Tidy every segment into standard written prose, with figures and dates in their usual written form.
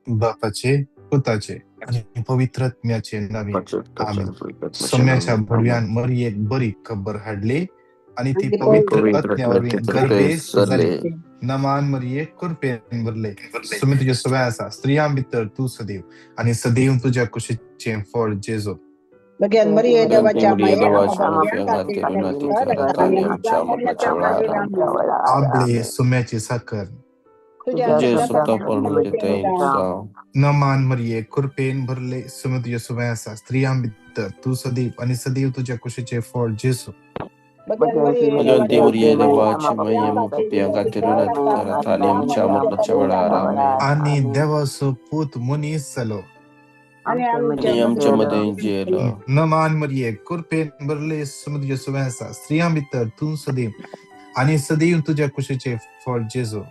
बापाचे, पुताचे आनी पवित्र आत्म्याचे नांवान, आमेन. सोम्याच्या भुरग्यान मरियेक बरी खबर हाडली आनी ती पवित्र आत्म्या वरवीं गर्भेस्त जाली. नमान मरिये, कृपेन भरले, सुमी तुजे सवय आसा, स्त्रियां भितर तूं सदैव आनी सदैव तुज्या कुशीचें फळ जेजू. भगवान मरिये देवाच्या माये, आबळे सुम्याची साकर. नमान मरिये, कृपेन भरले, सुमी तुजे सवय आसा, स्त्रियां भितर तूं सदैव आनी सदैव तुज्या कुशीचें फळ जेजू. आनी देवाचो पूत मनीस जालो. नमान मरिये, कृपेन भरले, सुमी तुजे सवय आसा, स्त्रियां भितर तूं सदैव आनी सदैव तुज्या कुशीचें फळ जेजू.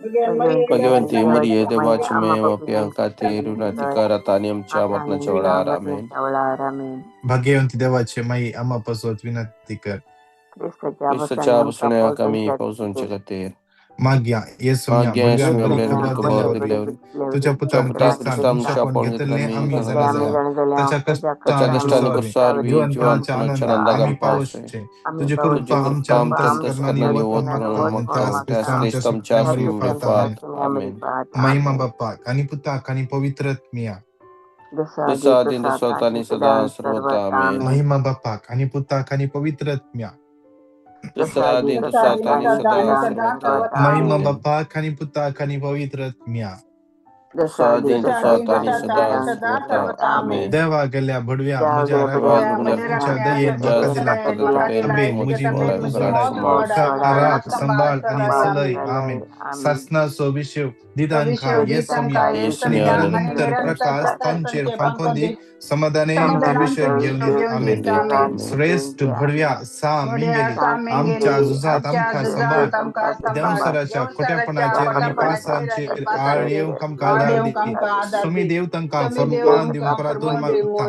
भगवंती मरिये देवाची माये, पाप्यां खातीर विनंती कर आता आनी आमच्या मरणाच्या वेळार. आमेन. भाग्यवंती देवाचे माई, आमा पासत विनंती कर. क्रिस्ताच्या बसण्याक आमी पावसांचे खातीर. मागया येसुम्या मागया भुरग्यान येसुम्या बरी बरी खबर खबर दिल्या दिल्यावर तुझ्या पुतान पुतान क्रिस्तान क्रिस्तान मनशापण मनशापण घेतिल्लें घेतिल्लें आमी आमी जाणा जाणा जाल्या. ताच्या ताच्या कश्टान कश्टान कुर्सावरवीं कुर्सावरवीं जिवंतपणाच्या जिवंतपणाच्या आनंदाक आनंदाक आमी आमी पावचे. पावचे. तुजी तुजी कृपा कृपा आमच्या आमच्या अंतस्करणांनी अंतस्करणांनी वत वत मागता म्हणून आनी त्यास मागता क्रिस्तांच्या त्यास क्रिस्तांच्या सुटण्यामरिफात. आमेन. आमेन. महिमा बापाक आनी पुताक आनी पवित्र आत्म्याक. जसा आदीं तसो आतां आनी सदां सर्वथा. आमेन. महिमा बापाक आनी पुताक आनी पवित्र आत्म्याक. जसा आदीं तसो आतां आनी सदां सर्वथा. महिमा आमेन. बापाक आनी पुताक आनी पवित्र आत्म्याक. जसा आदीं तसो आतां आनी सदां सर्वथा. आमेन. देवा गेल्या भडव्या म्हज्या रागान तुमच्या दयेन म्हाका दिला तबेन म्हजी मौत उजवाडाय, म्हाका राख, सांबाळ आनी चलय. आमेन. सासणाचो विशेव दितांकां येसम्या आनी निरंतर प्रकाश तांचेर फांकोन दी, समाधानेन ते विशय घेवन दीत. आमेन. श्रेश्ठ भडव्या सा मिंगेली, आमच्या झुजांत आमकां सांबाळ, देंवचाराच्या खोटेपणाचेर आनी पासांचेर आड येवंक आमकां आदार दी. सुमी देव तांकां फर्मान दिवन परातून मागता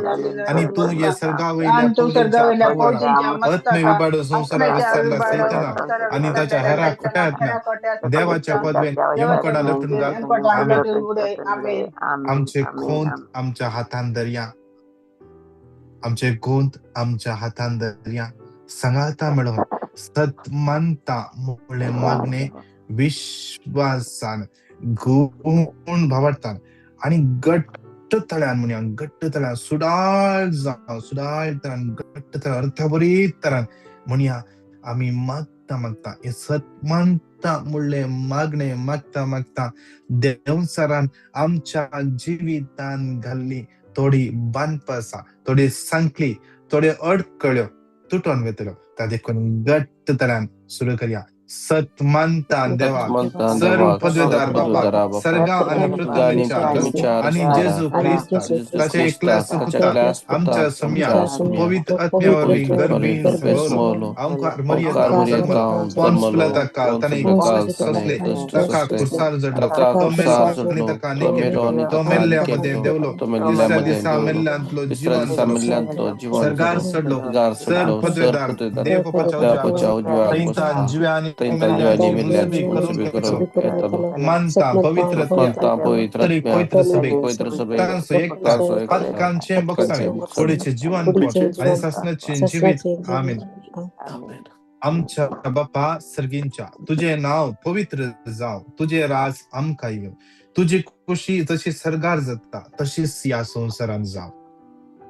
आनी तूं हे सर्गा वयल्या फौजींच्या आव्हानाक आत्मविबाडो संवसारा विसरला सैताना आनी ताच्या हेरा खोट्या आत्म्याक देवाच्या पदवेन यमकडा लटून घाल. आमेन. आमचे खोंत आमच्या हातान दर्या, आमचे गोंत आमच्या हातान दर्या, सांगाता मेळोवन सत मानता मुळे मागणे विश्वासान गुण भावार्थान आनी घट्ट तळ्यान म्हणया, घट्ट तळ्यान सुडाळ जावं, सुडाळ तरान, घट्ट तळ्यान, अर्थभरीत तरान म्हणया आमी मागता मागता हे सत मानता मुळ्ळे मागणे मागता मागता देंवचारान आमच्या जिवितान घाल्ली थोडी बांदपासां, थोडी सांकली, थोड्यो अडकळ्यो तुटोन वतल्यो. ता देखून घट्ट तरान सुरू करया. सत मानता देवाक, सर्व पदवेदार बापाक, सर्गा आनी पृथ्वीच्या आनी जेजू क्रिस्ताक, ताच्या एकल्याच पुताक, आमच्या सम्या पवित्र आत्म्या वरवीं गर्भीन समवलो, आमकार मरियेंत जल्मलो, पोन्स पिलाता काल ताणें कश्ट सोंसले, ताका कुर्सार जडलो, तो मेलो आनी ताका निकेपलो, तो मेल्ल्या मदें देंवलो, तिसऱ्या दिसा मेल्ल्यांतलो जिवन जालो, सर्गार चडलो, सर पदवेदार देव बापाच्या उजव्या थंयसान जिव्या आनी मेल्ल्यांची मुनसबी करून येतलो. मानता पवित्र आत्म्या, तरी पवित्र सभेक, तांचो एकता, पातकांचें बक्षाण, कुडीचें जिवनपण आनी सासणाचें जिवीत. आमेन. आमच्या बापा सर्गींच्या, तुजें नांव पवित्र जावं, तुजें राज आमकां येवं, तुजी खुशी जशी सर्गार जाता तशीच ह्या संवसारांत जावं.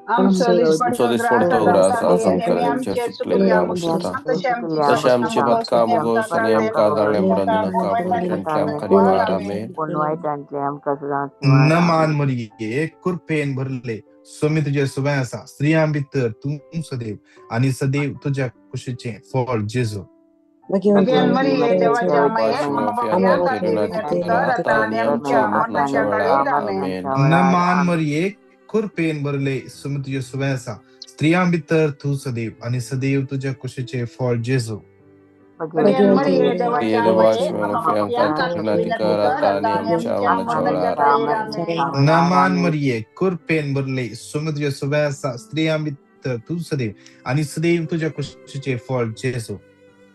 आमचो दिसपडतो ग्रास आज आमकां आमचे चुकलेले आमकां तशें आमचे पातकां मुगोस आनी आमकां दाळे म्हणून दिनाका, पूण तांतले आमकां निवार. आमेन. नमान मरिये, कृपेन भरले, स्वामी तुजे सुबय आसा, स्त्रियां भितर तूं सदैव आनी सदैव तुज्या कुशीचें फळ जेजू. नमान मरिये, कृपेन भरले, स्वामी तुजे सुबय आसा, स्त्रियां भितर तूं सदैव आनी सदैव तुज्या कुशीचें फळ जेजू. नमान मरिये, कृपेन भरले, स्वामी तुजे सुबय आसा, स्त्रियां भितर तूं सदैव आनी सदैव तुज्या कुशीचें फळ जेजू.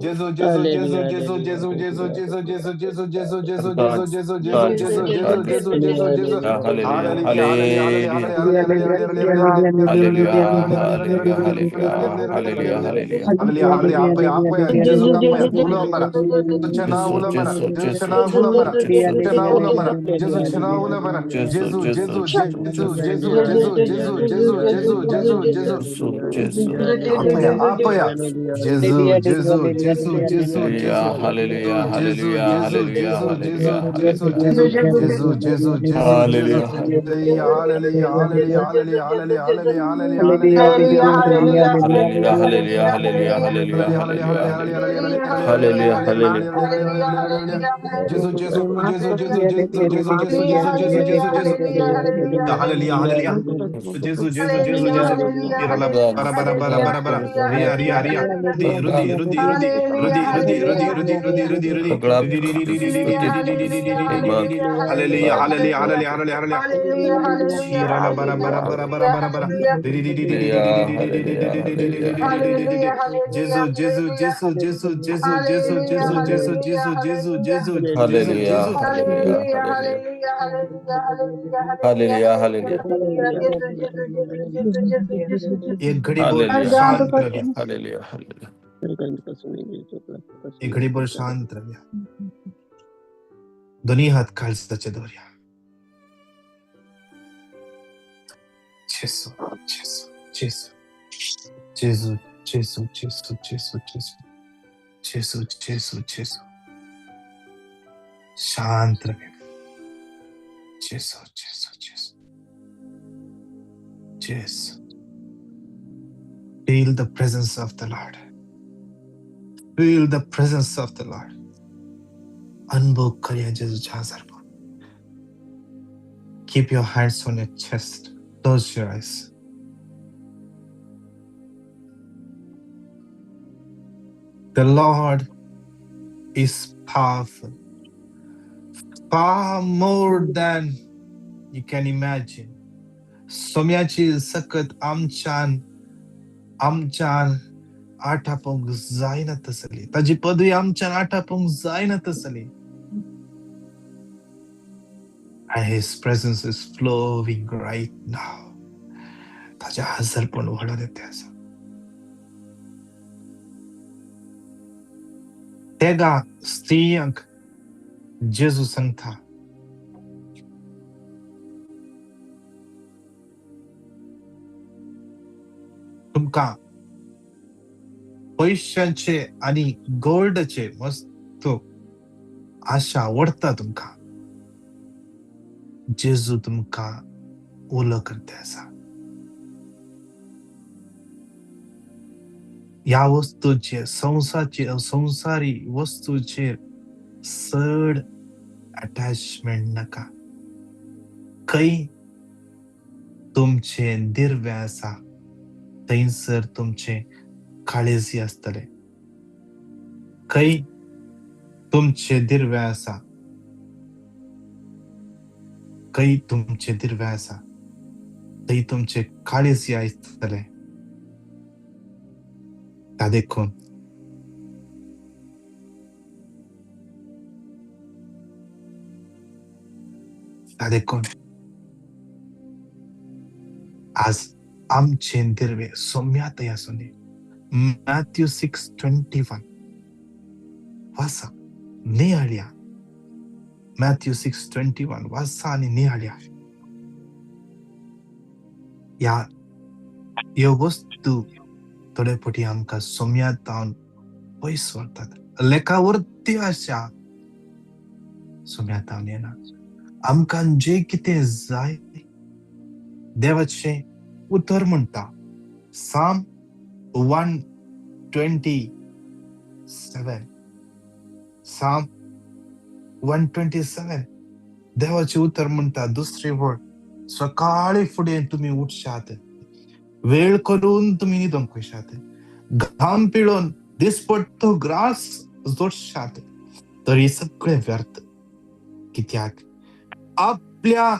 Jesu Jesu Jesu Jesu Jesu Jesu Jesu Jesu Jesu Jesu Jesu God, Jesu Jesu God, Jesu God, Jesu Jesu Jesu Jesu Hallelujah, Hallelujah hallelujah, hallelujah hallelujah, hallelujah, hallelujah, hallelujah. Hallelujah hallelujah आपया आपया जेजू कापया उलो मरा चना Jesu, उलो मरा Jesu, जेजू Jesu, चना उलो मरा Jesu, चना उलो मरा जेजू चना उलो मरा Jesu, जेजू Jesu, जेजू Jesu, जेजू जेजू जेजू जेजू जेजू जेजू जेजू Jesu, Jesu. आपया आपया जेजू जेजू जेजू जेजू जेजू Hallelujah, जेजू hallelujah, जेजू hallelujah, जेजू जेजू hallelujah, जेजू hallelujah. जेजू जेजू जेजू जेजू जेजू Hallelujah, hallelujah hallelujah hallelujah hallelujah hallelujah hallelujah hallelujah hallelujah, hallelujah, hallelujah, hallelujah, hallelujah, hallelujah, hallelujah. जेजू जेजू जेजू जेजू जेजू जेजू जेजू जेजू जेजू जेजू जेजू हालेलुया हालेलुया जेजू जेजू जेजू जेजू इरला बरा बरा बरा बरा बरा Riya Riya Riya रुदी रुदी रुदी रुदी रुदी रुदी रुदी रुदी रुदी रुदी रुदी hallelujah hallelujah hallelujah hallelujah hallelujah शीराला बरा बरा बरा बरा बरा बरा जेजू जेजू जेसू जेसू जेसू जेसू जेसू जेसू जेसू जेसू जेसू जेसू Hallelujah, जेसू hallelujah, hallelujah. Hallelujah, hallelujah. एक घड़ी बोल Hallelujah, शांत रव्या hallelujah, hallelujah. एक घड़ी बोल शांत रव्या दोन्ही हात काळजाचे दवरया जेसू जेसू जेसू जेसू जेसू जेसू जेसू जेसू जेसू जेसू जेसू शांत रव्या जेसू जेसू जेसू जेसू. Feel the presence of the Lord. Feel the presence of the Lord. अनुभव करूया जेजूच्या हजारपण. Keep your hands on your chest. Close your eyes. The Lord is powerful, far more than you can imagine. सोम्याची सकत आमच्यान आमच्यान आठापोवंक जायना तसली, ताजी पदवी आमच्यान आठापोवंक जायना तसली. And His presence is flowing right now. ताजें हजरपण व्हडून येता आसा. तेगा स्त्रियांक जेजू सांगता, तुमकां पयशांचे आनी गोल्डाचे मस्त आशा आवडटा तुमकां. जेजू तुमकां उलो करता आसा, ह्या वस्तूचेर, संवसारचे संवसारी वस्तूचेर चड अटॅचमेंट नाका. खंय तुमचें दिर्वें आसा थंयसर तुमचें काळेजी आसतलें. खंय तुमचें दिर्वें आसा, खंय तुमचें दिर्वें आसा थंय तुमचें काळेजी आसतलें. ता देखून ता देखून आज आमचें दिर्वें सोम्या थंय आसूं दी. मॅथ्यू 6:21 वाचा, नियाळया. मॅथ्यू 6:21 वाचा आनी नियाळया. ह्या ह्यो वस्तू थोडे फावटी आमकां सोम्या तावन पयस व्हरतात. लेखा वरती आशा सोम्या तावन येना. आमकां जें कितें जाय देवाचें उतर म्हणटा, साम 127, साम 127 देवाचें उतर म्हणटा, दुसरी वळ, सकाळी फुडें तुमी उठशात, वेळ करून तुमी न्हिदोंक वयशात, घाम पिळोवन दिसपट्टो ग्रास जोडशात, तरी सगळें व्यर्थ. कित्याक आपल्या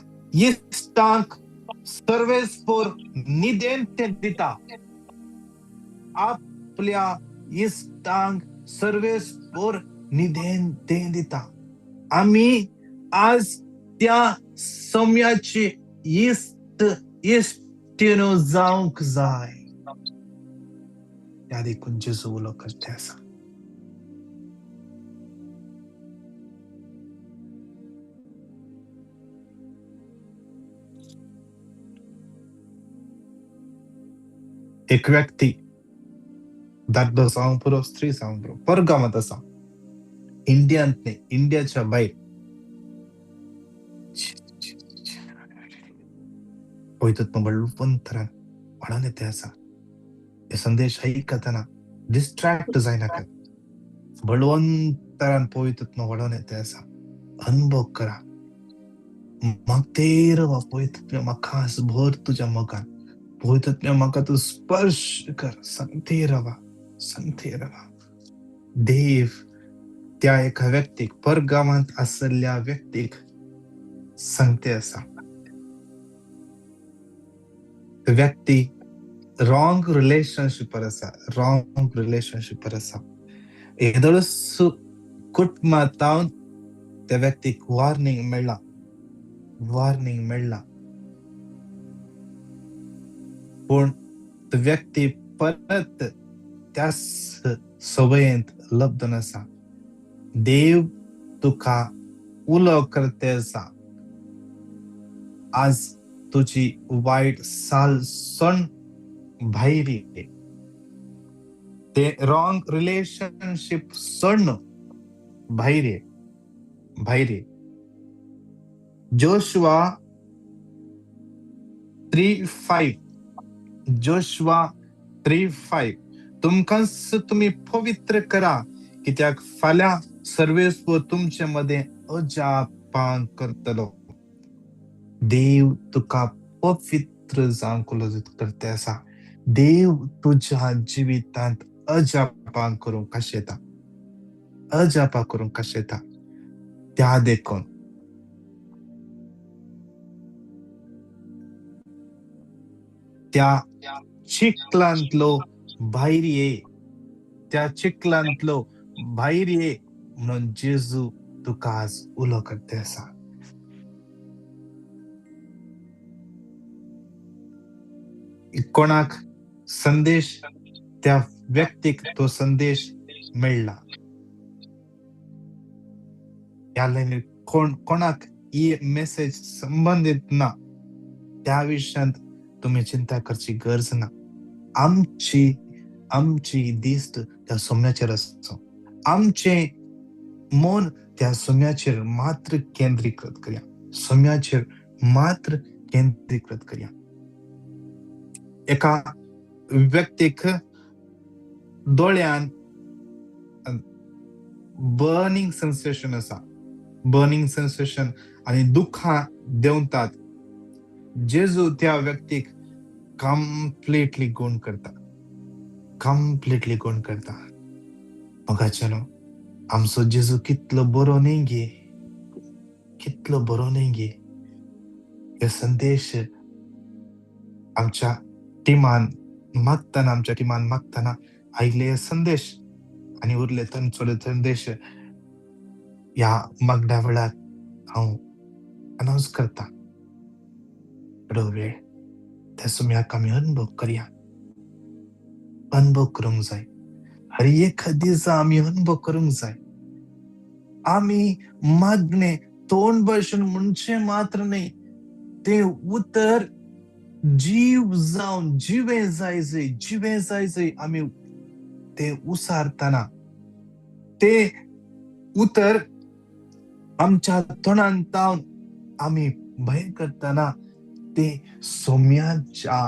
इश्टांक सर्वेस्पोर निदेन ते दिता. आपल्या इश्टांक सर्वेस्पोर निदेन तें दिता. आमी आज त्या सोम्याची इश्ट इश्टीण जावंक जाय. त्या देखून जेजू उलो करते आसा. एक व्यक्ती दादलो जावं पुरो, स्त्री जावं पुरो, परगांवांत आसा, इंडियांत न्ही, इंडियाच्या भायर, पवित्र बळवंतरान वाडोवन येते आसा. हे संदेश आयकतना डिस्ट्रॅक्ट जायनाकात. बळवंतरान पवित्र वाडोवन येते आसा. अनुभव करा. मागतेर पवित्र म्हाका भर तुज्या मोगान, पवित्र म्हाका तूं स्पर्श कर. सांगते रवा, सांगते रवा. देव त्या एका व्यक्तीक, परगांवांत आसल्या व्यक्तीक सांगते आसा. व्यक्ती रॉंग रिलेशनशिपार आसा, रॉंग रिलेशनशिपार आसा. येदोळच कुटुंबांत त्या व्यक्तीक वॉर्निंग मेळ्ळां, वॉर्निंग मेळ्ळां, पूण तो व्यक्ती परत त्याच सवयेंत लब्धन आसा. देव तुका उलो करते आसा. आज तुजी वायट साल सण भायर ये, ते रॉंग रिलेशनशीप सोडून भायर ये, भायर ये. जोशुआ 3:5, जोशुआ 3:5, तुमकांच तुमी पवित्र करा, कित्याक फाल्यां सर्वेस्पोर तुमचे मदें अजापां करतलो. देव तुका पवित्र जावंक करते आसा. देव तुज्या जिवितांत अजापां करूंक आशेता, अजापां करूंक आशेता. त्या देखून त्या चिखलांतलो भायर ये, त्या चिखलांतलो भायर ये म्हणून जेजू तुका आज उलो करते आसा. कोणाक संदेश, त्या व्यक्तीक तो संदेश मेळ्ळा. ह्या लायनीर कोण कोणाक ही मेसेज संबंदीत ना, त्या विशयांत तुमी चिंता करची गरज ना. आमची आमची दिश्ट त्या सोम्याचेर आसचो, आमचें मन त्या सोम्याचेर मात्र केंद्रीकृत करया, सोम्याचेर मात्र केंद्रीकृत करया. एका व्यक्तीक दोळ्यान बर्निंग सेन्सेशन आसा, बर्निंग सेन्सेशन आनी दुखां देंवतात. जेजू त्या व्यक्तीक कंप्लिटली गुण करता, कंप्लिटली गुण करता. मोगाच्यानो, आमचो जेजू कितलो बरो न्ही गे, कितलो बरो न्ही गे. हे संदेश आमच्या टिमान मागतना, आमच्या टिमान मागतना आयिल्ले हे संदेश आनी उरले थोडे संदेश ह्या मागण्या वेळार हांव अनावंस करता. थोडो वेळ त्या सुम्याक आमी अनुभव करया, अनुभव करूंक जाय. हर एक दिसा आमी अनुभव करूंक जाय. आमी मागणे तोंड भाशण म्हणचें मात्र न्ही, तें उतर जीव जावन जिवें जाय जय, जिवें जाय जय आमी तें उसारतना, तें उतर आमच्या तोंडान तावन आमी भंय करतना तें सोम्याच्या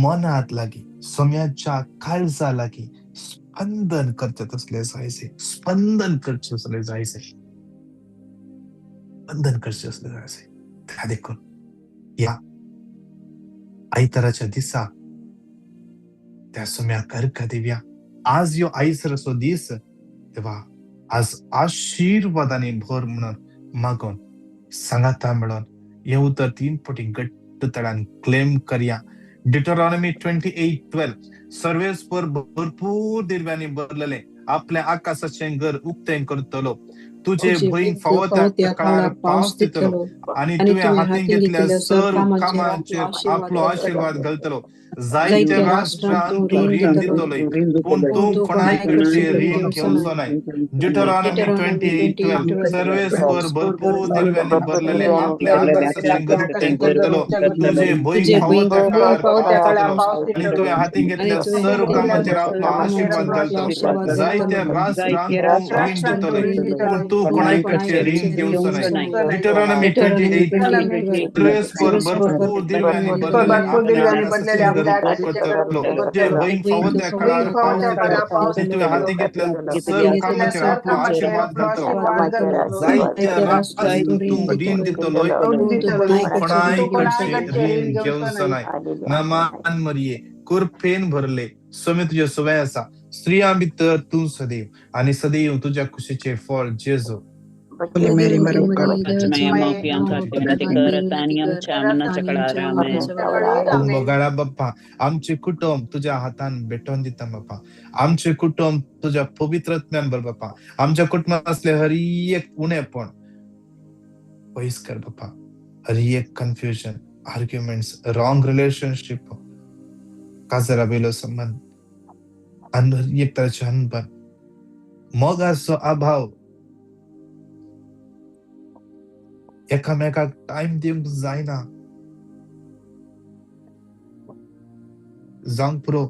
मनांत लागीं, सोम्याच्या काळजा लागीं स्पंदन करचें तसलें जाय, स्पंदन करचें तसलें जाय, स्पंदन करचें तसलें जाय. त्या देखून ह्या आयताराच्या दिसा त्या सोम्याक अर्घ दिवया. आज ह्यो आयसराचो दीस, तेव्हा आज आशिर्वादांनी भर म्हणून मागून सांगाता मेळोन हें उतर 3 पटी घट्ट तळान क्लेम करया. डिटरॉनॉमी 28:12, सर्वेस्पर भरपूर दिव्यांनी भरलेले आपल्या आकाशाचें घर उक्तें करतलो, तुजे भंय फावो त्या काळार पावस दितलो आनी तुवें हातीन घेतल्या सर्व कामांचेर आपलो आशिर्वाद घालतलो. जायत्या राष्ट्रांत तूं रीण दितलोय, पूण तूं कोणाय कडचें रीण घेवचो नाय. ड्युटरॉनॉमी 28:12 सर्वेस्पर भरपूर दिव्यांनी भरलेले आपल्या आकाशाचें घर उक्तें करतलो, तुजे भंय फावो त्या काळार पावस दितलो आनी तुवें हातीन घेतल्या सर्व कामांचेर आपलो आशिर्वाद घालतलो. जायत्या राष्ट्रांत तूं रीण दितलोय, पूण तूं कोणाय कडचें रीण घेवचो नाय. ड्युटरॉनॉमी 28:3 सर्वेस्पर भरपूर दिव्यांनी भरलेले आपल्या आकाशाचें घर उक्तें करतलो, तुजे भंय फावो त्या काळार पावस दितलो आनी तुवें हातीन घेतल्या सर्व कामांचेर आपलो आशिर्वाद घालतलो. जायत्या राष्ट्रांत तूं रीण दितलोय, तूं कोणाय कडचें रीण घेवचो नाय. नमान मरिये, कृपेन भरले, स्वामी तुजे सवय आसा, स्त्रियां भितर तूं सदैव आनी सदैव तुज्या कुशीचें फळ जेजू. Holy Mary, Mother of God, मोगाळा बाप्पा, आमचे कुटुंब तुझ्या हातान भेटोवन दिता बाप्पा, आमचे कुटुंब तुझ्या पवित्र आत्म्यान भर बाप्पा, आमच्या कुटुंबात असले हर एक उणेपण पयस कर बाप्पा, हर एक कन्फ्युजन, आर्ग्युमेंट्स, रॉंग रिलेशनशीप, काजरा बेलो संबंध आनी हर एक तरेचे अनबन, मोगाचो अभाव, एकामेकाक टायम दिवंक जायना, जावंक पुरो,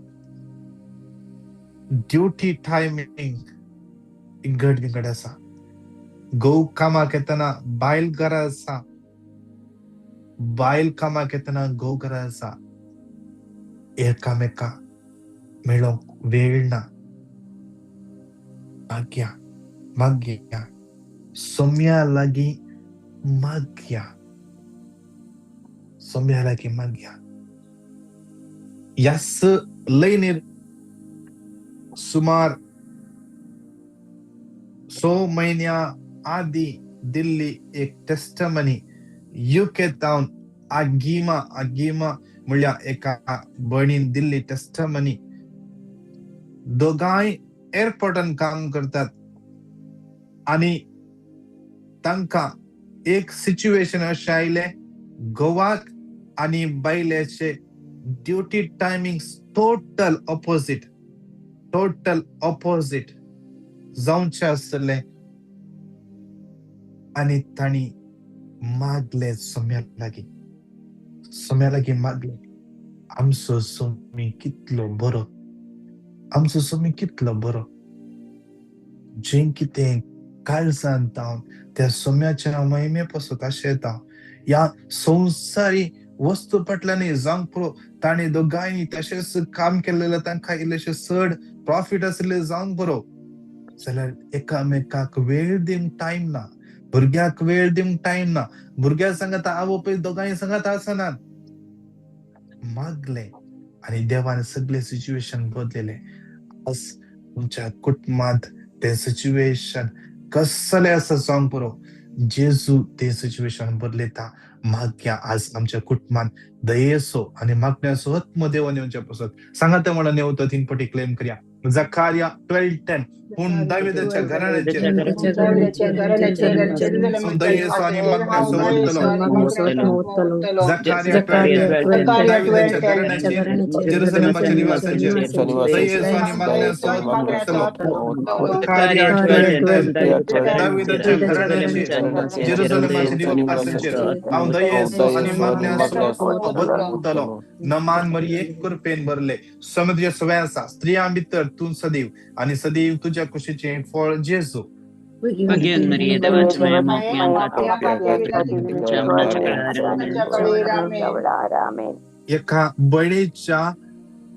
ड्युटी टायमींग इगड बिंगड आसा, घोव कामाक येतना बायल घरा आसा, बायल कामाक येतना घोव घरा आसा, एकामेका मेळोवंक वेळ ना. मागया मागया सोम्या लागीं मागया, सोम्या लागीं मागया. ह्याच लयनीर सुमार 6 म्हयन्या आदीं दिल्ली एक टेस्टमनी युके तावन आगिमा, आगिमा म्हणल्यार एका भयणीन दिल्ली टेस्टमनी. दोगांय एअरपोर्टान काम करतात आनी तांकां एक सिच्युएशन अशें आयलें, घोवाक आनी बायलेचे duty timing total opposite, total opposite जावचें आसलें आनी तांणी मागले सोम्या लागीं, सोम्या लागीं मागले, आमचो सोमी कितलो बरो, आमचो सोमी कितलो बरो, जें कितें काळजान तावन त्या सोम्याच्या महिमे पासत आशें येता, ह्या संवसारी वस्तू फाटल्यान जावंक पुरो. तांणी दोगांयनी तशेंच काम केल्लें, तांकां इल्लेशें चड प्रॉफीट आशिल्लें जावंक पुरो, जाल्यार एकामेकाक वेळ दिवंक टायम ना, भुरग्याक वेळ दिवंक टायम ना, भुरग्या सांगता आवय पय दोगांय सांगता आसनात. मागलें आनी देवान सगळें सिच्युएशन बदलेलें. आज तुमच्या कुटुंबांत तें सिच्युएशन कसलें आसा जावंक पुरो, जेजू तें सिच्युएशन बदलयता. मागया आज आमच्या कुटुंबांत दयेचो आनी मागण्याचो आत्मो देवान येवच्या पासत. सांगाता म्हणून येवतो 3 पटी क्लेम करया. जकारिया 12:10 पूण दाविदाच्या घराण्याचेर दयेचो आनी मागण्याचो वतलो. जकारिया 12:10 दाविदाच्या घराण्याचेर जेरुसलेमाच्या निवासाचेर दयेचो आनी मागण्याचो वतलो. जकारिया 12:10 दाविदाच्या घराण्याचेर जेरुसलेमाच्या निवासाचेर हांव दयेचो आनी मागण्याचो वतलो. नमान मरिये, कृपेन भरले, समुद्र सवय आसा, स्त्रियां भितर तूं सदैव आनी सदैव तुज्या कुशीचें फळ जेजू. एका बळीच्या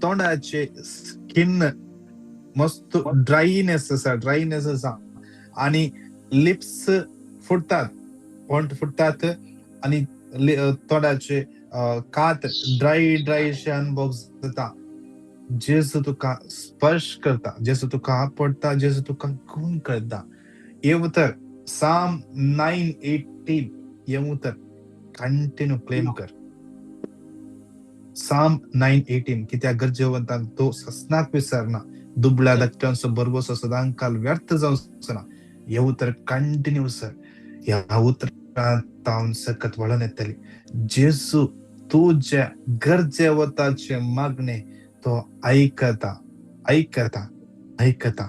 तोंडाचे स्किन मस्त ड्रायनेस आसा, ड्रायनेस आसा आनी लिप्स फुटतात, ओंठ फुटतात आनी तोंडाचे कात ड्राय ड्राय अशे अनुभव जाता. जेजू तुका स्पर्श करता, जेजू तुका आपडटा, जेजू तुका गुण करता. हे उतर साम 9:18 हे उतर कंटिन्यू क्लेम कर. साम 9:18 कित्याक गरजेवंतांक तो ससनाक विसरना, दुबळ्या धाकट्यांचो भरवंसो सदांकाल व्यर्थ जावचो ना. हे उतर कंटिन्यू सर, ह्या उतरांत हांव सकत वळोन येतली. जेजू तुजे गरजेवताचे मागणे तो आयकता, आयकता, आयकता.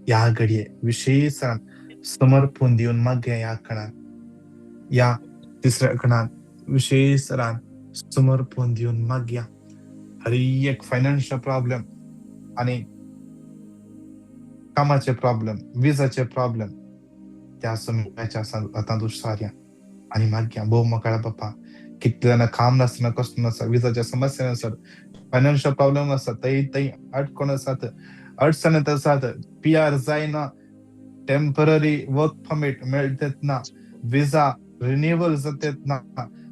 ह्या घडये विशेषान समर्पण दिवन मागया. ह्या खणान, ह्या तिसऱ्या खणान विशेषरान समर्पण दिवन मागया. हर एक फायनान्शियल प्रॉब्लेम आनी कामाचे प्रॉब्लेम, विजाचे प्रॉब्लेम, त्या समयाच्या हातांत उसारया आनी मागया. भोव मोकाळा बाप्पा, कितले जाणां काम नासतना कसलो आसा, विजाच्या समस्या आसात, फायनान्शियल प्रॉब्लेम आसा, थंय थंय अडकोण आसात, अडचणीत आसात, पी आर जायना, टेम्पररी वर्क परमीट मेळत ना, विजा रिन्युअल जातात ना.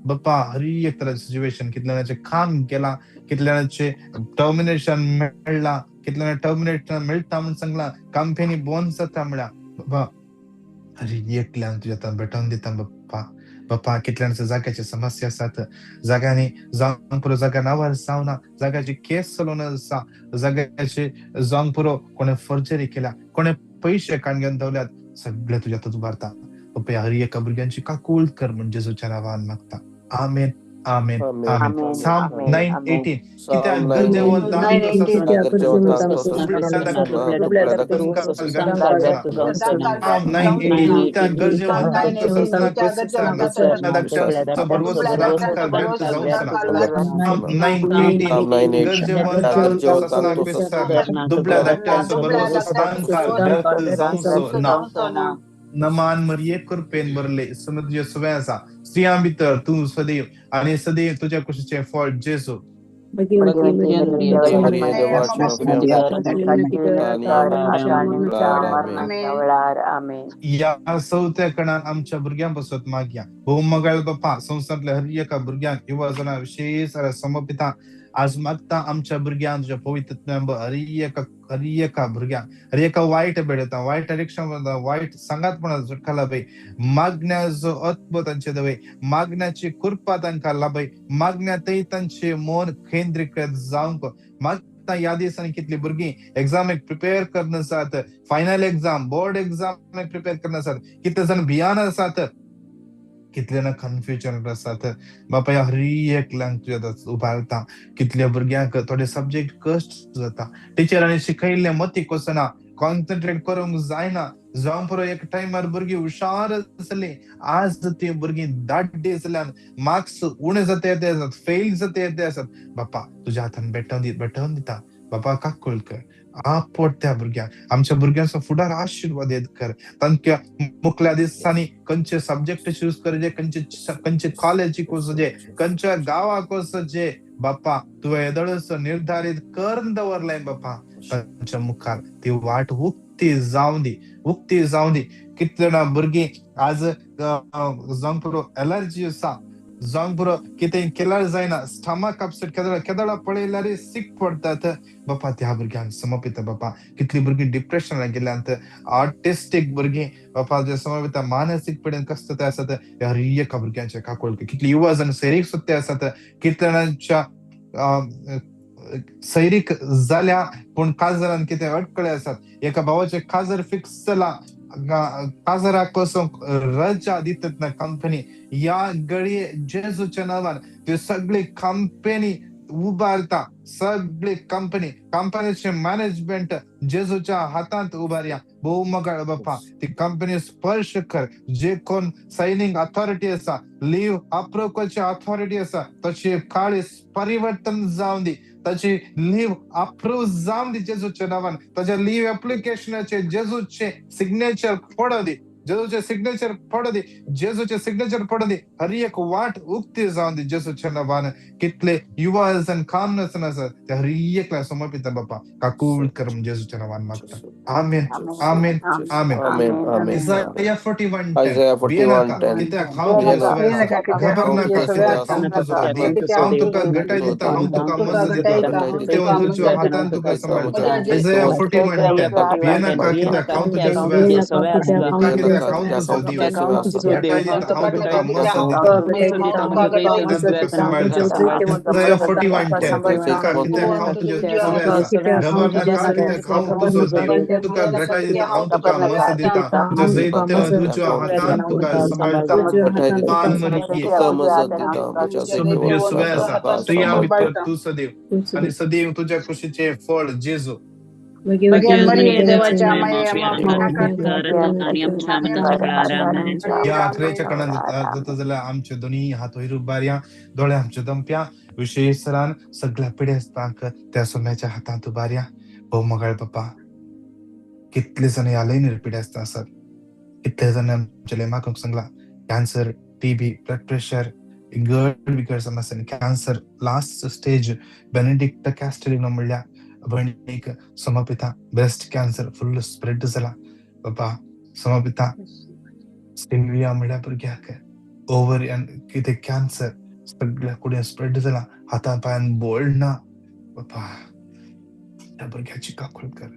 बाप्पा, हर एक तराचे सिच्युएशन, कितल्या जाणांचें काम गेलां, कितल्या जाणांचें टर्मिनेशन मेळ्ळां, कितल्या जाणां टर्मिनेशन मेळटा म्हूण सांगलां, कंपनी बंद जाता म्हळ्यार. बाबा, हर एकल्यान तुज्या हातान भेटोवन दिता बाप्पा. बाप्पा, कितल्या जाणांच्या जाग्याची समस्या आसात, जाग्यांनी जावंक पुरो, जाग्या नांवार जावना, जाग्याची केस चलोवन आसा, जाग्याची जावंक पुरो, कोणें फोर्जरी केल्या, कोणें पयशे काडून घेवन दवरल्यात, सगळे तुज्या हातात उबारता. बाप्पा, हर एका भुरग्यांची काकूळ कर म्हूण जेजूच्या नांवान मागता. आमेन, आमेन, आमेन. साम 9:18. कित्याक गरजेवंत साम 9:18. कित्याक गरजेवंत भरवंसो सदांकाल व्यर्थ जावचो ना. साम 9:18. गरजेवंत दुबळ्या धाकट्यांचो भरवंसो सदांकाल व्यर्थ जावचो ना. नमान मरिये कृपेन भरले, समज तुजे सुवें आसा, स्त्रियां भितर तूं सदैव आनी सदैव तुज्या कुशीचें फळ जेजू. ह्या चवथ्या कणान आमच्या भुरग्यां पासत मागया. भोव मगाळ बाप्पा, संवसारांतल्या हर एका भुरग्यांक युवा जाणां विशेष समर्पिता आज मागता. आमच्या भुरग्यांक तुज्या पवित्र हर एका भुरग्यांक हर एका वायट बेडता, वायट एडिक्शन, वायट सांगातपणा सुटका लाभय. मागण्याचो आत्मो तांचे दवय, मागण्याची कृपा तांकां लाभय, मागण्यातय तांचे मन केंद्रीकृत जावंक मागता. ह्या दिसांनी कितली भुरगीं एग्जामीक प्रिपेर करना आसात, फायनल एग्जाम, बोर्ड एग्जामीक प्रिपेर करना आसात, कितले जाण भियान आसात, कितले जाणां कन्फ्युजन आसात. बापा, ह्या हर एकल्यांक तुज्या उबारता. कितल्या भुरग्यांक थोडे सब्जेक्ट कश्ट जाता, टिचरांनी शिकयल्लें मतीक वचना, कॉन्सन्ट्रेट करूंक जायना. जावं पुरो, एक टायमार भुरगीं हुशार आसलीं, आज ती भुरगीं दाड्डी जाल्यान, मार्क्स उणे जाता येते आसात, फेल जाता येते आसात. बापा, तुज्या हातान भेटोवन भेटोवन दिता. बापा, काकूळ कर, आपट त्या भुरग्यांक. आमच्या भुरग्यांचो फुडार आशिर्वाद कर. तांच्या मुखल्या दिसांनी खंयचे सब्जेक्ट चूज करचे, खंयचे खंयचे कॉलेजीक वचचे, खंयच्या गांवाक वचचे, बाप्पा तुवें येदोळचो निर्धारीत करून दवरलाय. बाप्पा, तांच्या मुखार ती वाट उक्ती जावं दी, उक्ती जावं दी. कितले जाणां भुरगीं आज जावंक पुरो एलर्जी आसा, जावंक पुरो कितें केल्यार जायना, स्टमक अपसेट, केदळा केदळा पळयल्यार सीक पडटात. बापा, त्या भुरग्यांक समर्पिता. बापा, कितलीं भुरगीं डिप्रेशनान गेल्यांत, आर्टिस्टीक भुरगीं, बापा, जे समर्पिता मानसीक पिडेन कश्ट ते आसात. हर एका भुरग्यांचे काकूळ. कितली युवा जाण सैरीक सुत्ते आसात, कितल्या जाणांच्या सैरीक जाल्या पूण काजरान कितें अडकळे आसात. एका भावाचें काजर फिक्स जाला, काजराक वचोंक रजा दितात ना कंपनी. ह्या घडये जेजूच्या नांवान त्यो सगळी कंपनी उबारता. सगळी कंपनी, कंपनीचे मॅनेजमेंट जेजूच्या हातांत उबारया. भोव मगाळ बापा, ती कंपनी स्पर्श कर. जे कोण सायनिंग अथॉरिटी आसा, लीव अप्रूव करची अथॉरिटी आसा, तशी काळी परिवर्तन जावं दी, ताची लीव अप्रूव जावं दी जेजूच्या नांवान. ताच्या लीव एप्लिकेशनाचे जेजूचे सिग्नेचर पडो दी, जेजूचे सिग्नेचर पडो दी, जेजूचे सिग्नेचर पडो दी. हर एक वाट उक्ती जावं दी जेजूच्या नांवान. कितले युवा जाण काम नासतना आसा, ते हर एकल्या समर्पिता. बापा, काकूळ कर, जेजूच्या नांवान मागता. आमेन, आमेन, आमेन. इसाया 41:10. Isaiah 41:10. कित्याक हांव तुजे सवें आसा, घाबरनाका, कित्याक हांव तुजो देव, हांव तुका घटाय दिता, हांव तुका मज दिता, तेव्हा तुज्या हातान तुका सांबाळटा. इसाया 41:10. भियेनाका, कित्याक हांव तुजे सवें आसा. हांव तुजो देव घटाय दिता हांव तुका मजत दिता तुका सांबाळटा 41:10 तुका कित्याक हांव तुजें सवय आसा घाबरनाका कित्याक हांव तुजो देव तुका घटाय दिता हांव तुका मजत दिता तुज्या जैत्य तुज्या हातान तुका सांबाळटा मान मरिये तुजें सवय आसा तुज्या भितर तूं सदैव आनी सदैव तुज्या कुशीचें फळ जेजू. ह्या आखरेच्या कणान जाता जाल्यार आमचे दोनी हात वयर उबारया, दोळे आमचे दमप्या, विशेषरान सगळ्या पिडेस्तांक त्या सोम्याच्या हातांत उबारया. भोव मगाळ बाप्पा, कितले जाण ह्या लायनीर पिडेस्त आसात, कितले जाण आमचे मागूंक सांगला कॅन्सर, टीबी, ब्लड प्रेशर, विंगड विंगड समस्या, कॅन्सर लास्ट स्टेज बेनेडिक्ट कॅस्टलिनो म्हणल्या भयणीक समर्पिता ब्रेस्ट कॅन्सर फुल्ल स्प्रेड जाला बाबा समर्पिता. सिल्विया म्हणल्या भुरग्याक ओवर कितें कॅन्सर सगळ्या कुडीन स्प्रेड जाला, हातान पांयान बोळ ना बाबा. त्या भुरग्याची काकूळ कर.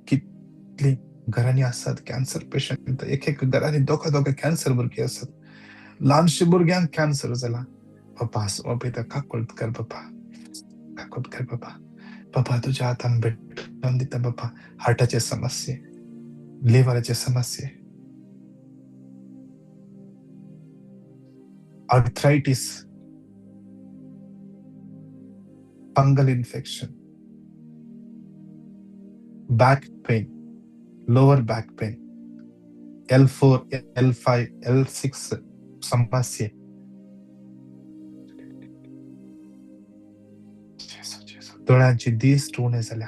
कितली घरांनी आसात कॅन्सर पेशंट, एक एक घरांनी दोगा दोगा कॅन्सर भुरगीं आसात, ल्हानशे भुरग्यांक कॅन्सर जाला बाबा. समर्पिता काकूळ कर बाबा, काकूळ कर बाबा. बाबा तुझ्या हातान भेटून दिता बाबा. हार्टाचे समस्ये, लिव्हराचे समस्ये, arthritis, fungal infection, back pain, lower back pain, L4, L5, L6 समस्ये. दोळ्यांची दिश्ट उणें जाल्या,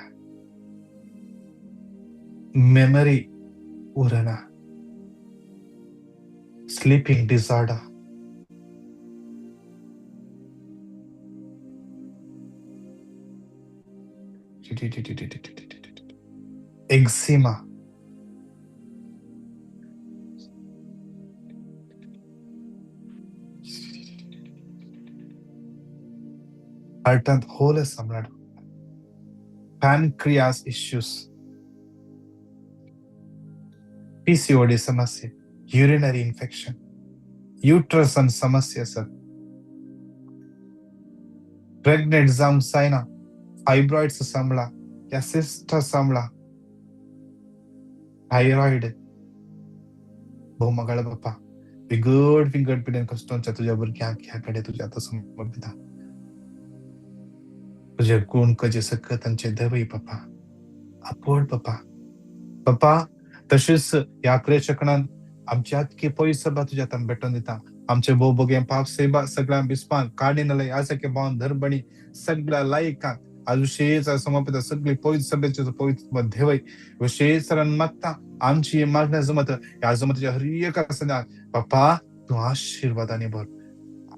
मेमरी उरना, स्लिपींग डिसऑर्डर, एक्झिमा, हार्टांत होल आसा, pancreas issues, PCOD समस्या, urinary infection, uterus समस्या आसात, प्रेग्नेंट जावंक जायना, फायब्रॉइड्स सांबळा, सिस्ट सांबळा, थायरॉइड. भोव मगाळ बाप्पा, विंगड विंगड पिडेन कश्टोंच्या तुज्या भुरग्यांक ह्या कडेन तुज्या आतां समर्पिता. तुझे गुण कजे सकतांचे देवय बाप्पा, आपोड बाप्पा. बाप्पा तशेंच ह्या क्रेशकणान आमच्या आतकी पयस सभा तुज्या हातान भेटोवन दिता. आमचे भोव भोगे पाप सेवा सगळ्या बिस्पान काडिनले आसके भावन धर्मणी सगळ्या लायकांक आज विशेष समर्पिता. सगळी पवित्र सभेचे पवित्र देवय विशेष मागता आमची मागण्या जमत ह्या जमतीच्या हर एक आसना बाप्पा तूं आशिर्वादांनी भर,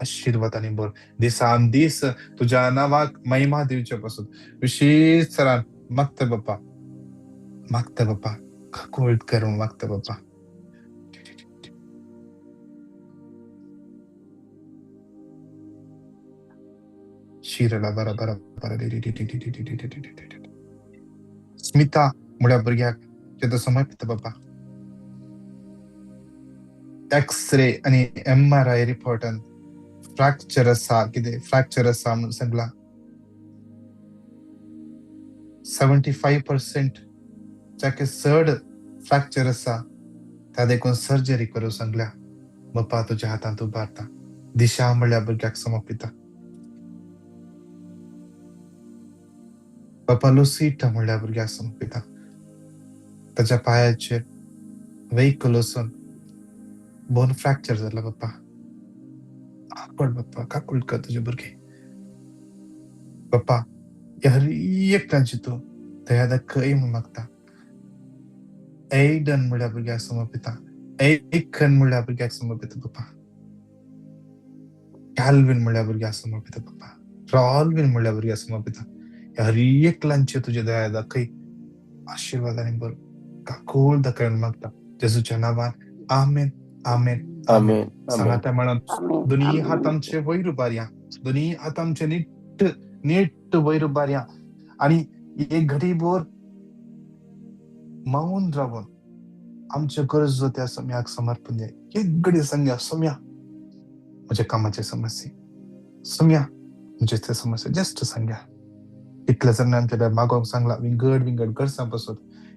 आशिर्वादांनी भर. दिसान दीस तुझ्या नावाक महिमा दिवचे पासून विशेष सरान मागता बाप्पा, मागता बाप्पा, काकूळ कर मागता बाप्पा. शिरला बरा बरा बरा स्मिता मुळ्या भुरग्याक तेजो समर्पित बाप्पा. एक्सरे आनी MRI रिपोर्टान फ्रॅक्चर आसा, कितें फ्रॅक्चर आसा म्हणून सांगला. 75% जाके चड फ्रॅक्चर आसा त्या देखून सर्जरी करूं सांगल्या. बाप्पा तुज्या हातांत उबारता. दिशा म्हणल्या भुरग्याक समर्पिता. बाप्पा लुसीटा म्हणल्या भुरग्याक समर्पिता. ताच्या पांयाचेर व्हेकल वचून बोन फ्रॅक्चर जाला बाप्पा. आकळ बाप्पा, काकूळ कर तुजे भुरगे बाप्पा. हर एकट्यांची तूं दया दाखय म्हूण मागता. एडन म्हणल्या भुरग्याक समर्पिता, एकन म्हणल्या भुरग्याक समर्पिता बाप्पा, कॅल्विन म्हणल्या भुरग्याक समर्पिता बाप्पा, रॉल्विन म्हणल्या भुरग्याक समर्पिता. हर एकल्यांचे तुजे दया दाखय, आशिर्वादांनी भर, काकूळ दाखय म्हूण मागता. जेजूच्या नांवान आमेन, आमेन, आमेन. सांगाता म्हणून दोनी हात आमचे वयर उबारया, दोनी हात आमचे नीट नीट वयर उबारया आनी एक घडी भर मौन रावन आमच्यो गरजो त्या सोम्याक समर्पण जाय. एक घडी सांगया, सोम्या म्हज्या कामाचे समस्या, सोम्या म्हजे ते समस्या, जस्ट सांगया. इतल्या जाणांनी आमच्या मागोवंक सांगला विंगड विंगड गरजां पासत.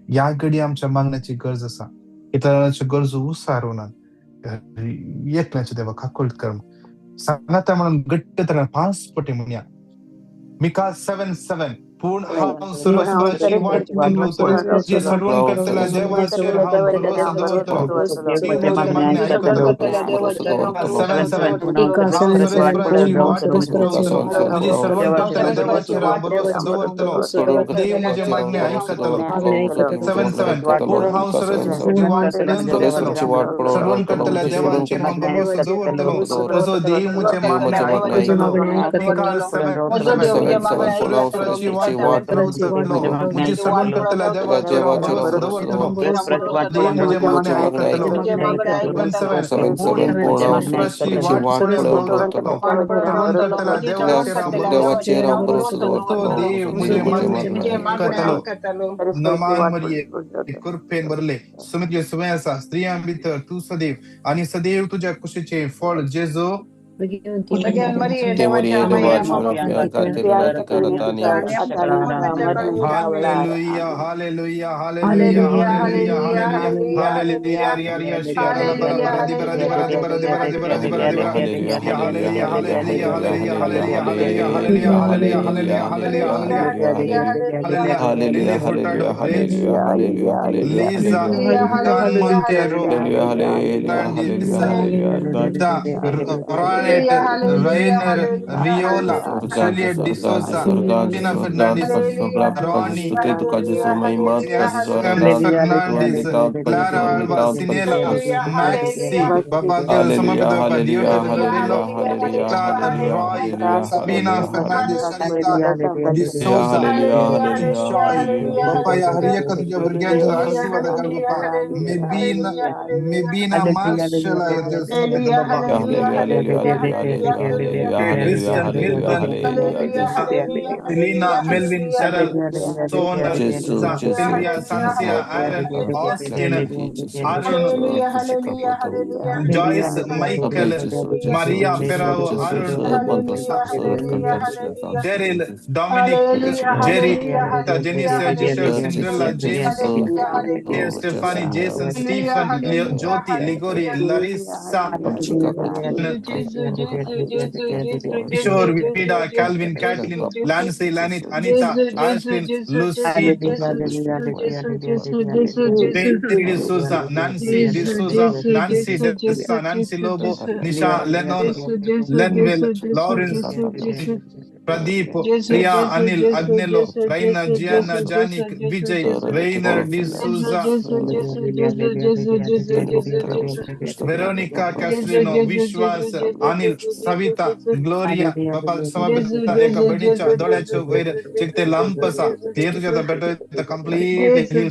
ह्या घडी आमच्या मागण्याची गरज आसा. इतल्या जाणांच्यो गरजो उसार ना. एकल्याच्या देवा काकुळट कर सांगाता म्हणून घट्ट तरेन 5 पटी म्हणया. मिका 7:7. पूण हांव सर्वेस्पराची वाट पळोवंक जी सर्वण करतल्या देवाचेर हांव भरवंसो दवरतलो. ती म्हजें मागणें आयकतलो. 7:7. हांव सर्वेस्पराची वाट पळोवतलो, म्हजी सर्वण करतल्या देवाचेर हांव भरवंसो दवरतलो. देव म्हजें मागणें आयकतलो. 7:7. पूण हांव सर्वेस्पराची वाट पळोवतलो, सर्वण करतल्या देवाचेर हांव भरवंसो दवरतलो. म्हजो देव म्हजें मागणें आयकतलो. मिका 7:7. सर्वेस्पराची वाट पळोवतलो, म्हजी सर्वण करतल्या देवाचेर हांव भरवंसो दवरतलो. देव म्हजें मागणें आयकतलो. 7:7. पूण हांव सर्वेस्पराची वाट पळोवतलो, सर्वण करतल्या देवाचेर हांव भरवंसो दवरतलो. देव म्हजें मागणें आयकतलो. नमान मरिये, कृपेन भरले, सुमी तुजें सुवें आसा. स्त्रियां भितर तूं सदैव आनी सदैव तुज्या कुशीचें फळ जेजू. Hallelujah, hallelujah, hallelujah, hallelujah, hallelujah, hallelujah. Lisa Montero, Rainer Riola, Juliet D'Souza, Tina Fernandez, Ronnie Fernandez, Clara Alva Sinela, Maxi, Baba Roy, Sabina Fernandez, Shanita D'Souza, Joy, Baba हर तुझ्या भुरग्यांच्या आशीर्वाद कर बाबा. Mebina, Mebina Marshall, Baba. Christian, Milton, Selena, Melvin, Cheryl, Sonal, Sylvia, Sansia, Aaron, Austin, Arun, Joyce, Michael, Maria, Ferrao, Arun, Daryl, Dominic, Jerry, Janice, Giselle, Cinderella, James, Stephanie, Jason, Stephen, Jyoti, Ligori, Larissa, Kishore, Vida, Calvin, Kathleen, Lancy, Lanit, Anita, Ashlyn, Lucy, D'Souza, Nancy D'Souza, Nancy D'Sa, Nancy Lobo, Nisha, Lennon, Lenville, Lawrence, Pradeep, Priya, Anil, Agnello, Raina, Gianna, Janik, Vijay, Rainer D'Souza, Veronica Castrino, Vishwas, Anil, Savita, Gloria, Baba समर्पित एका भयणीच्या दोळ्याच्या वयर चिकते lump आसा ते तुज्या बेटो complete hill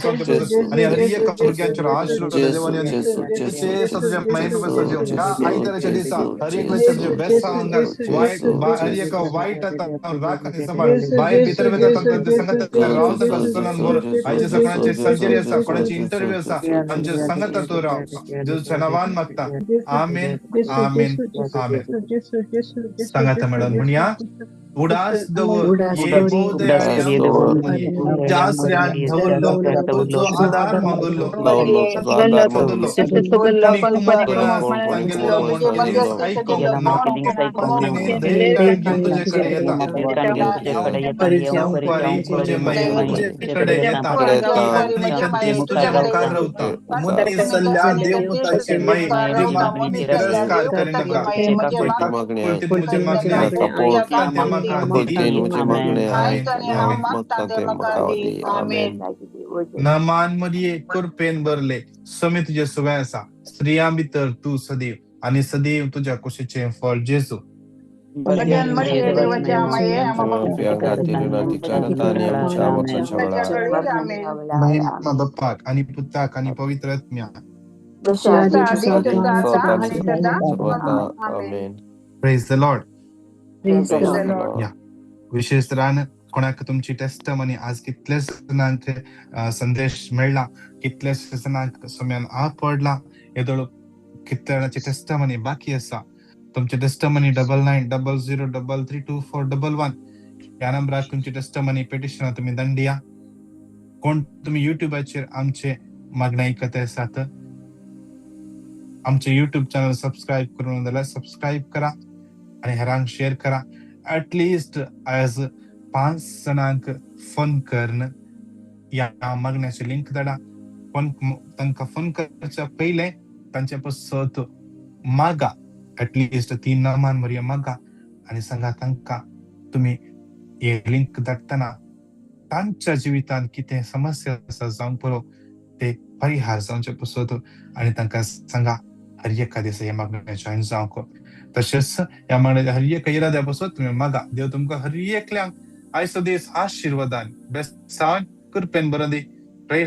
आणि हर एक भुरग्यांचेर आशीर्वाद देवाने तुझ्या महिमे ह्या आयताराच्या दिसा हर एक तुझे बेस्ट सांगणार वायट हर एक वायट राख आणि सांबाळ बाय भितर भितर तांकां सांगत रावता कसलो बोल आयच्या सगळ्यांचे सर्जरी आसा, कोणाची इंटरव्यू आसा, आमच्या सांगता तूं राव जेजूच्या नांवान मागता. आमेन, आमेन, आमेन. सांगाता मॅडम म्हणया. उडास दवर दवरलो तुजो आधार मागलो तुझ्याकडे येता तुझ्याकडे येता तुझ्या मुखार रावता मनीस सल्ल्या देवपुताची माई मागणी तिरस्कार करिनाका तुझे मागणे नमान मरिये, कृपेन भरले, समी तुझे सुवें आसा. स्त्रियां भितर तूं सदैव आनी सदैव तुज्या कुशीचें फळ जेजू. महिमा बाप्पाक आनी पुताक आनी पवित्र आत्म्याक. Praise the Lord. Praise the Lord. Yeah. विशेष तरान कोणाक तुमची टेस्टमनी, आज कितलेच जाणांक संदेश मेळ्ळा, कितलेच जाणांक सोम्यान आपडला, येदोळ कितल्या जाणांची टेस्टमनी बाकी आसा. तुमची टेस्टमनी 9900332411 ह्या नंबरार तुमची टेस्टमनी पेटिशनां तुमी दंडिया. कोण तुमी युट्यूबाचेर आमचे मागणें आयकत आसात, आमचे युट्यूब चॅनल सबस्क्रायब करून जाल्यार सबस्क्रायब करा आनी हेरांक शेअर करा. एटलिस्ट आयज 5 जाणांक फोन करून ह्या मागण्याची लिंक धाडा. फोन तांकां फोन करच्या पयलें तांचे पासत मागा, एटलिस्ट 3 नामान मरिया मागा आनी सांगा तांकां तुमी हे लिंक धाडटना तांच्या जिवितांत कितें समस्या आसा जावंक पुरो ते परिहार जावचे पासत, आनी तांकां सांगा हर एका दिसा ह्या मागण्या जॉयन जावंक. तशेंच ह्या मागण्याच्या हर एका इराद्या पासत तुमी मागा. देव तुमकां हर एकल्यांक आयचो दीस आशिर्वादान बेसावन कृपेन बरो दी. प्रेज.